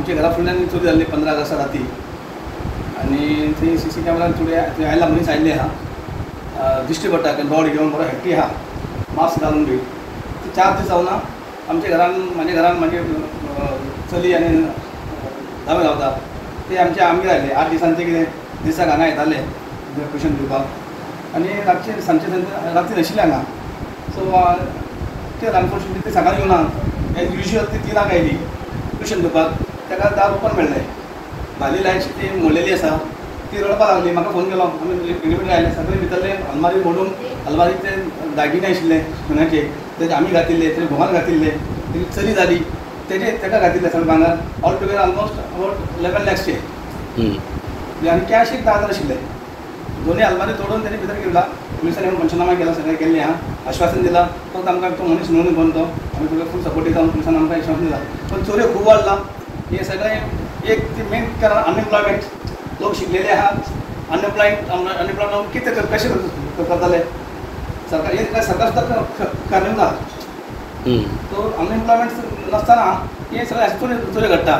आमच्या घरा फुडल्यान चोरी जाल्ली 15 ऑगस्टा राती आनी थंय सी सी कॅमेरान चोरी थंय आयला मनीस आयिल्ले आहा, दिश्टी पडटा रॉड घेवन बरो हेक्टी आहा, मास्क घालून बी. 4 दीस जावना आमच्या घरान, म्हाज्या घरान म्हाजे चली आनी दावे रावता, ते आमचे आमगेर आयले. 8 दिसांचे कितें दिसाक हांगा येताले ट्युशन दिवपाक आनी रातचे सांजचे राती नाशिल्ले हांगा. सो ते अनफॉर्च्युनेटली ते सकाळी येवना, एज युज्युअल ती 3 आयली ट्युशन दिवपाक, ताका दार ओपन मेळ्ळें. भायली लायट ती मोडलेली आसा, ती रडपाक लागली. म्हाका फोन केलो, आमी इमिडिएटली आयले. सगळे भितरले अलमारी मोडून अलमारी ते दागिने आशिल्ले सोन्याचे, ते आमी घातिल्ले, ते घोवान घातिल्ले, तेजी चली जाली तेजे ताका घातिल्ले सगळे भांगर. ऑल टुगेदर ऑलमोस्ट अबाउट 11 लॅक्सचे आनी कॅश एक 10,000 आशिल्ले. दोन्ही अलमारी तोडून तेणी भितर गेला. पुलिसांनी येवन पंचनामा केला, सगळें केल्लें आहा, आश्वासन दिलां. फक्त आमकां तो मनीस मेळून कोण तो आमी तुका फूल सपोर्ट दिता पुलिसान आमकां आश्वासन दिलां. पण चोरयो खूब वाडला. हें सगळें एक ती मेन कारण अनएम्प्लॉयमेंट. लोक शिकलेले आहा, अनएम्प्लॉयमेंट कितें कशें करताले सरकार, हे सरकार सुद्दां कारणीव ना. सो अनएम्प्लॉयमेंट नासतना हें सगळें अशें चोरी चोरी घडटा.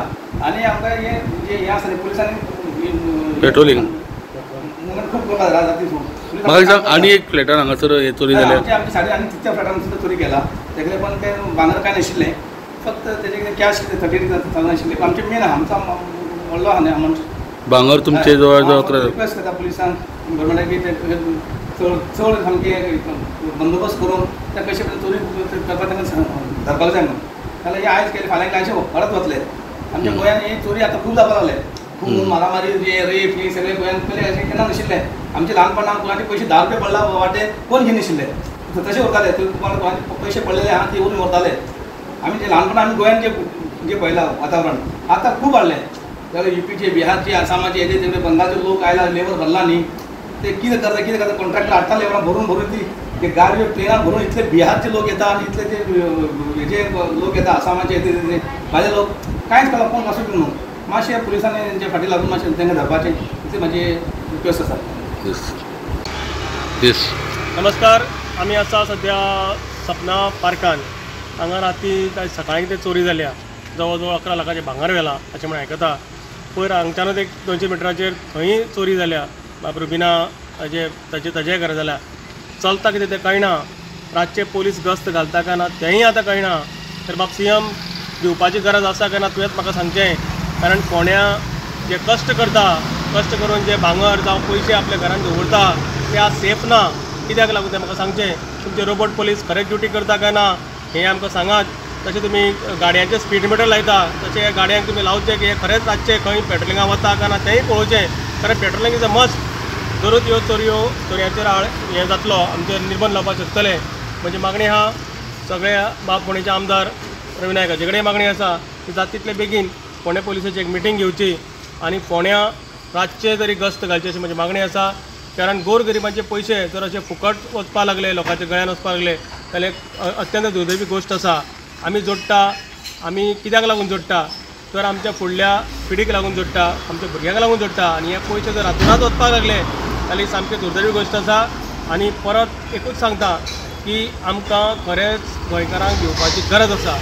आनी आमकां हें जें हें आसा न्ही पुलिसांनी पेट्रोलिंग मुवमेंट खूब करपाक जाय. म्हाका सांग, आनी एक फ्लॅटान हांगासर हे चोरी जाल्या. आमची आमची साडी आनी तिच्या फ्लॅटान सुद्दां चोरी केला. तेगेले पण ते भांगर कांय नाशिल्लें, फक्त तेजे कितें कॅश कितें 30,000 आशिल्लें. आमचें मेन आहा, आमचो व्हडलो आहा न्ही अमावंट. भांगर तुमचे जवळ जवळ 11 रिक्वेस्ट करता पुलिसांक, गव्हर्मेंटाक की ते चड चड सामकें बंदोबस्त करून ते कशें चोरी करपाक तांकां धरपाक जाय म्हणून. नाल्यार हे आयज केले फाल्यां अशें परत वतले. आमच्या गोंयांत ही चोरी आतां खूब जावपाक लागले. खूब मारामारी, रेप हे सगळे गोंयांत पयलीं अशें केन्ना नाशिल्लें. आमच्या ल्हानपणान कोणाचे पयशे 10 रुपये पडला वाटेर कोण घेयनाशिल्ले, तशें उरताले. कोणाचे पयशे पडलेले आहा ते येवन व्हरताले. आमी जे ल्हानपणान आमी गोंयांत जे जे पळयलां वातावरण आतां खूब वाडलें. जाल्यार युपीचे, बिहारचे, आसामाचे, हेजे तेवढे बंगालचे लोक आयला, लेबर भरला न्ही, ते कितें करता कितें करता कॉन्ट्रॅक्टर हाडटा लेबरां भरून भरून ती ते गाडयो प्लेनां भरून इतले बिहारचे लोक येता आनी इतले ते हेजे लोक येता आसामाचे, ते भायले लोक कांयच कळना कोण कसो म्हणून. मातशें पुलिसांनी तेंच्या फाटी लागून मातशें तांकां धरपाचें इतली म्हाजी रिक्वेस्ट आसा. नमस्कार, आमी आसा सद्या सपना पार्कान. हांगा राती सकाळीं कितें चोरी जाल्या, जवळ जवळ 11 लाखाचें भांगर व्हेलां अशें म्हण आयकता. पयर हांगच्यानूच एक 200 मिटराचेर थंय चोरी जाल्या, बाब रुबिना हाजे ताजे ताजेय घरा जाल्या. चलता कितें तें कळना, रातचे पोलीस गस्त घालता काय ना तेंय आतां कळना. तर बाब सी एम दिवपाची गरज आसा काय ना तुवेंच म्हाका सांगचें. कारण फोंड्या जे कश्ट करता, कश्ट करून जे भांगर जावं पयशे आपल्या घरान दवरता ते आज सेफ ना. कित्याक लागून तें म्हाका सांगचें. तुमचे रोबोट पोलीस खरेंच ड्युटी करता काय ना हें आमकां सांगात. तशें तुमी गाडयांचे स्पीड मिटर लायता, तशें गाडयांक तुमी लावचें की हे खरेंच रातचें खंय पेट्रोलिंगाक वता काय ना तेंय पळोवचें. कारण पेट्रोलिंग is a must. जरूच ह्यो चोरयो चोरयांचेर आळ हें जातलो, आमचेर निर्बंध लावपाक शकतले. म्हजी मागणी आहा सगळ्या बाब फोंडेचे आमदार रवी नायक हाजे कडेन मागणी आसा की जाता तितले बेगीन फोंडें पोलिसाची एक मिटींग घेवची आनी फोंड्यां रातचें तरी गस्त घालची अशी म्हजी मागणी आसा. कारण गोर गरिबांचे पयशे जर अशे फुकट वचपाक लागले, लोकांच्या गळ्यान वचपाक लागले जाल्यार अत्यंत दुर्दैवी गोश्ट आसा. आमी जोडटा, आमी कित्याक लागून जोडटा तर आमच्या फुडल्या पिढीक लागून जोडटा, आमच्या भुरग्यांक लागून जोडटा. आनी हे पयशे जर रातोरात वचपाक लागले जाल्यार सामकी दुर्दैवी गोश्ट आसा. आनी परत एकूच सांगता की आमकां खरेंच गोंयकारांक घेवपाची गरज आसा.